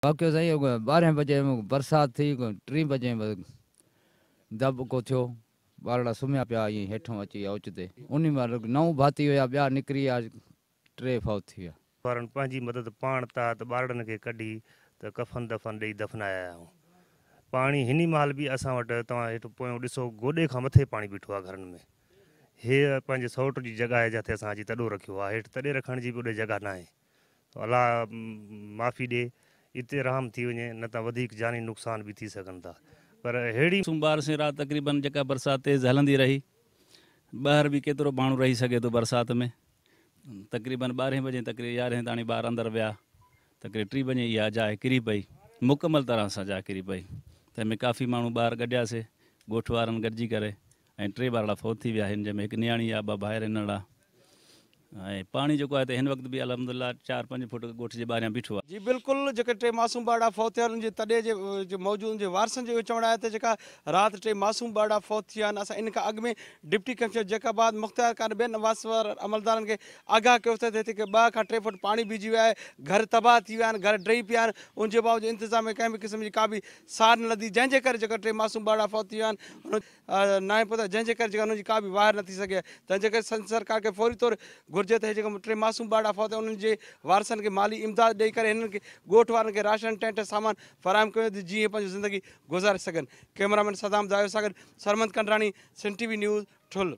واقعو سائين 12 بجي برسات ٿي، 3 بجي دٻڪو ٿيو، ٻارڙا سمهيا پيا ائين هيٺون اچي ويا اوچتي، انهي مهل 9 ڀاتي هيا، ٻيا نڪري ويا، 3 فوت ٿي ويا. وارن پنهنجي مدد پاڻ تحت ٻارڙن کي ڪڍي ته ڪفن دفن ڏئي دفنايا آهيون. پاڻي هني مهل به اسان وٽ توهان هيٺ پويون ڏسو گوڏي کان مٿي پاڻي بيٺو آهي گهرن ۾. هيء پنهنجي سئوٽ جي جڳهه آهي جتي اسان اچي تڏو رکيو آهي، هيٺ تڏي رکڻ جي به اوڏي جڳهه ناهي. الله معافي ڏي اتي رحم ٿي وڃي نه ته وڌيڪ جاني نقصان به ٿي سگهن ٿا پر ههڙي. سوموار سين رات تقريبن جيڪا برسات تيز هلندي رهي، ٻاهر به ڪيترو ماڻهو رهي سگهي ٿو برسات ۾، تقريبن 12 بجي تقريبن 11 تاڻي ٻار اندر ويا، تقريبن 3 بجي اها جاء ڪري پئي، مڪمل طرح سان جاء ڪري پئي، تنهن ۾ ڪافي ماڻهو ٻاهر گڏياسي، ڳوٺ وارن گڏجي ڪري ۽ 3 ٻارڙا فوت ٿي ويا آهن، جنهن ۾ هڪ نياڻي آ، 2 ڀائر ننڍڙا ۽ پاڻي جيڪو آهي ته هن وقت به الحمدلله 4-5 فوٽ ڳوٺ جي ٻاهريان بيٺو آهي. جي بلڪل جيڪي 3 معصوم ٻارڙا فوت ٿيا آهن انهن جي تڏي جي موجود انهن جي وارثن جو اهو چوڻ آهي ته جيڪا رات 3 معصوم ٻارڙا فوت ٿي ويا آهن اسان ان کان اڳ ۾ ڊپٽي ڪمشنر جيڪب آباد مختيار ڪار ٻين واسطيدار عملدارن کي آگاهه ڪيو ته هتي 2 کان 3 فوٽ پاڻي بيهجي ويو آهي گهر تباهه ٿي ويا آهن گهر ڊهي پيا آهن ان جي باوجود انتظاميه ڪنهن به قسم جي ڪا به سار نه لڌي جنهن جي ڪري جيڪا 3 معصوم ٻارڙا فوت ٿي ويا آهن انهن ناهي پهتا جنهن جي ڪري جيڪا انهن جي ڪا به واهر نه ٿي سگهي آهي تنهن جي ڪري سنڌ سرڪار کي فوري طور گهرجي ته هي جيڪا 3 معصوم ٻارڙا فوت انهن جي وارثن کي مالي امداد ڏئي ڪري هنن کي ڳوٺ وارن کي راشن ٽينٽ سامان فراهم ڪيو وڃي ته جيئن هي پنهنجي زندگي گذاري سگهن ڪئميرا مين صدام دايو سان گڏ Sarmad Kandrani Sindh T V news Thul.